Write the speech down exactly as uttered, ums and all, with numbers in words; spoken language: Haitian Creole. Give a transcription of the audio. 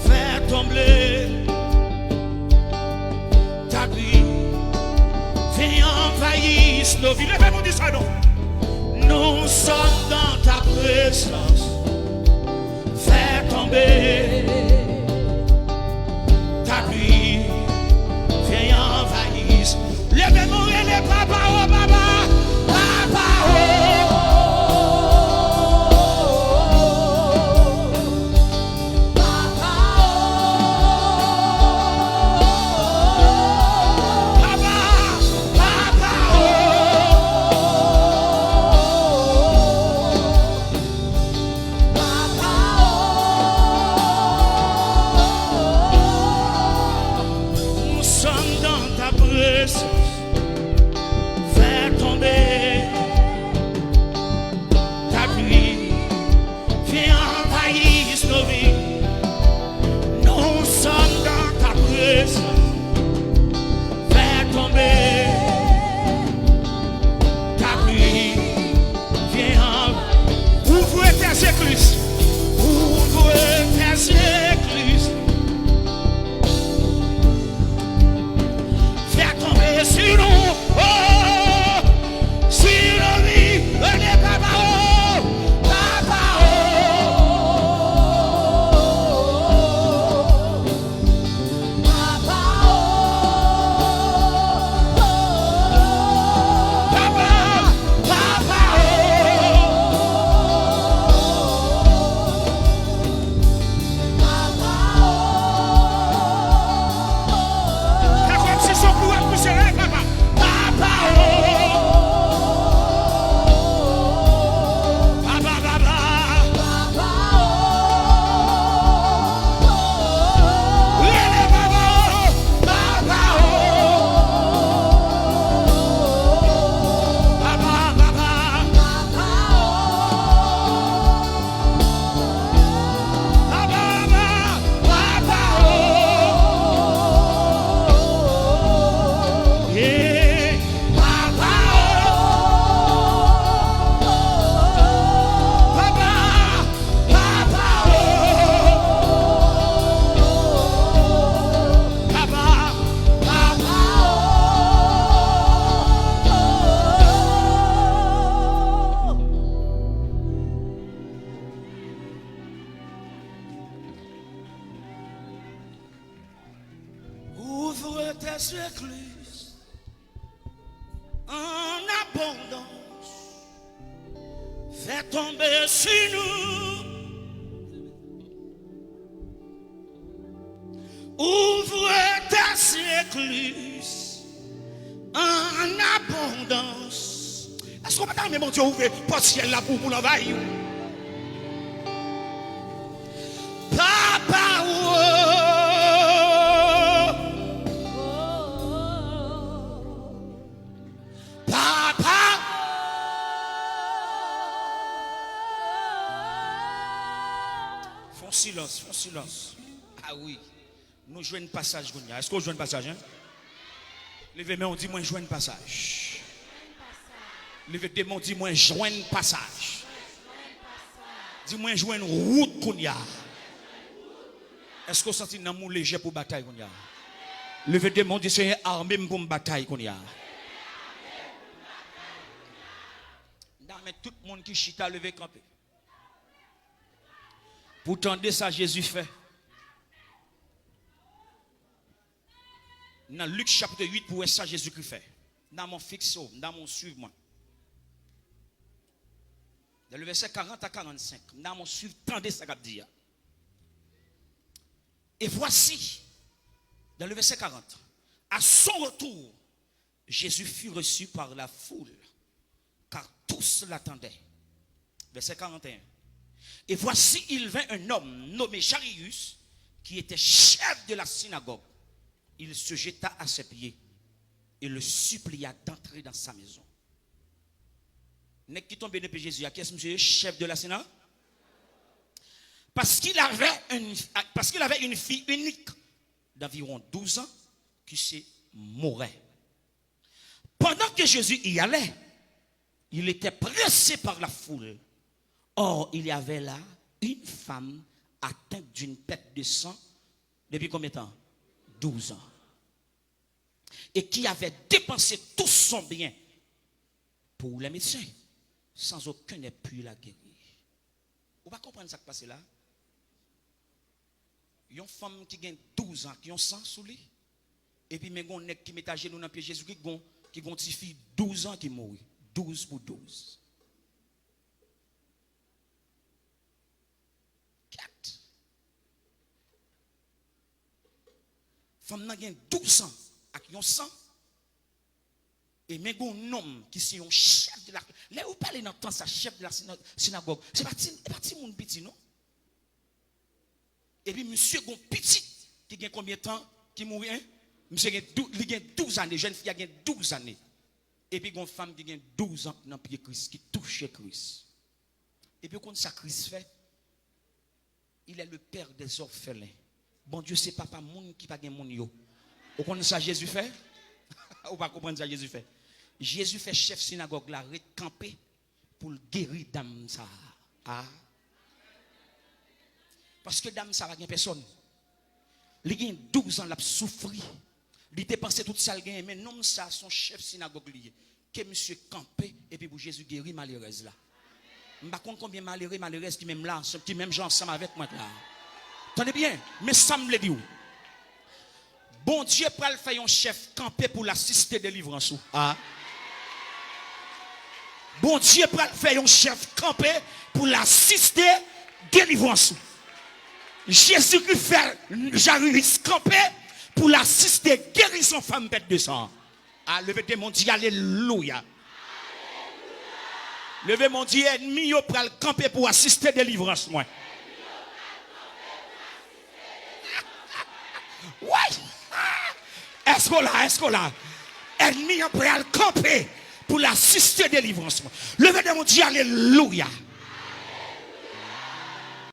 Fè tonbe ta pli, vin anvayis nos vies. Leve nou di sa non. Nous sommes dans ta présence. Fè tonbe ta pli, vin anvayis. Leve nou rele papa o, papa, papa o. Papa, papa o. Papa o. Nous sommes dans ta présence. Fè tonbe ta pli, vin anvayis nos vies. Nous sommes dans ta présence. Fè tonbe ta pli, vin anvayis. Ouvre tes écluses. Ouvre tes écluses. Fè tonbe sou nou, oh, sou nou, wi, rele papa o, papa o, papa o, papa, papa o. Fè kòmsi se w k ap pouse, ey, papa. Papa o. Papa, papa. Papa o. Rele papa o. Papa o. Papa, papa. Papa o. Papa, papa, papa o. Yeah. Papa o. Papa, papa o. Papa, papa o. Ouvre tes écluses en abondance. Fè tonbe sou nou. Ouvre tes écluses en abondance. Èske w pa ta renmen Bondye ouvri pòt syèl la pou, pou l anvayi w? Papa o. Papa. Fè yon silans, fè yon silans. Ah wi. Nou jwenn pasaj kounye a. Èske w jwenn pasaj, en? Leve men w, di, "Mwen jwenn pasaj." Leve de men w, di, "Mwen jwenn pasaj." Di, "Mwen jwenn wout kounye a." Èske w santi nanm ou lejè pou batay kounye a? Leve de men w, di, "Senyè, ame m pou m batay kounye a." M ta renmen tout moun ki chita leve kanpe pou tande sa Jezi fè. Nan Lik chapit uit pou wè sa Jezikri fè. M ta renmen w fikse w, m ta renmen w swiv mwen. Dans le verset quarante à quarante-cinq, m ta renmen w swiv, tande sa k ap di a. Et voici, dans le verset quarante, à son retour, Jésus fut reçu par la foule, car tous l'attendaient. Verset quarante et un. Et voici, il vint un homme nommé Jaïrus, qui était chef de la synagogue. Il se jeta à ses pieds et le supplia d'entrer dans sa maison. Nèg ki tonbe nan pye Jezi a, kiyès misye ye? Chèf de la synagogue. Parce qu'il avait une, parce qu'il avait une fille unique d'environ douze ans qui se mourait. Pendant que Jésus y allait, il était pressé par la foule. Or, il y avait là une femme atteinte d'une perte de sang depuis combien de temps? Douze ans. Et qui avait dépensé tout son bien pour les médecins, sans aucun ait pu la guérir. Ou pa konprann sa k pase la? Yon fanm ki gen douz an ak yon san sou li, epi men gon nèg ki met ajenou nan pye Jezi ki gon, ki gon tifi douz an ki mouri. Douz pou douz. Kèt. Fanm nan gen douz an ak yon san. E men gon nonm ki se yon chèf de la, lè yo pale nan tan sa, chèf de la sina- sinagòg, se pa ti, se pa timoun piti non. Epi misye gon pitit ki gen konbyen tan ki mouri, en? Misye gen dou- li gen douz ane, jèn fi a gen douz ane. Epi gon fanm ki gen douz an nan pye Kris, ki touche Kris. Epi ou konn sa Kris fè? Il est le père des orphelins. Bondye se papa moun ki pa gen moun yo. Ou konn sa Jezi fè? Ou pa konprann sa Jezi fè? Jezi fè chèf sinagòg la ret kanpe pou l geri dam sa a. Ah. Paske dam sa pa gen pèsòn. Li gen douz an l ap soufri. Li depanse tout sa l genyen, men nonm sa se yon chèf sinagòg li ye. Ke misye kanpe epi pou Jezi geri malerèz la. M pa konn konbyen malere, malerèz ki menm la, ki menm jan ansanm avèk mwen la. Tande byen, men sa m vle di w. Bondye pral fè yon chèf kanpe pou l asiste delivrans ou. Ah. Bondye pral fè yon chèf kanpe pou l asiste delivrans ou. Jezikri fè Jayiris kanpe pou l asiste gerizon fanm pèt de san an. A, leve de men w, di alelouya. Leve men w, di ènmi yo pral kanpe pou asiste delivrans mwen. Woy! Èske w la? Èske w la? Ènmi an pral kanpe pou l asiste delivrans mwen. Leve de men w, di alelouya.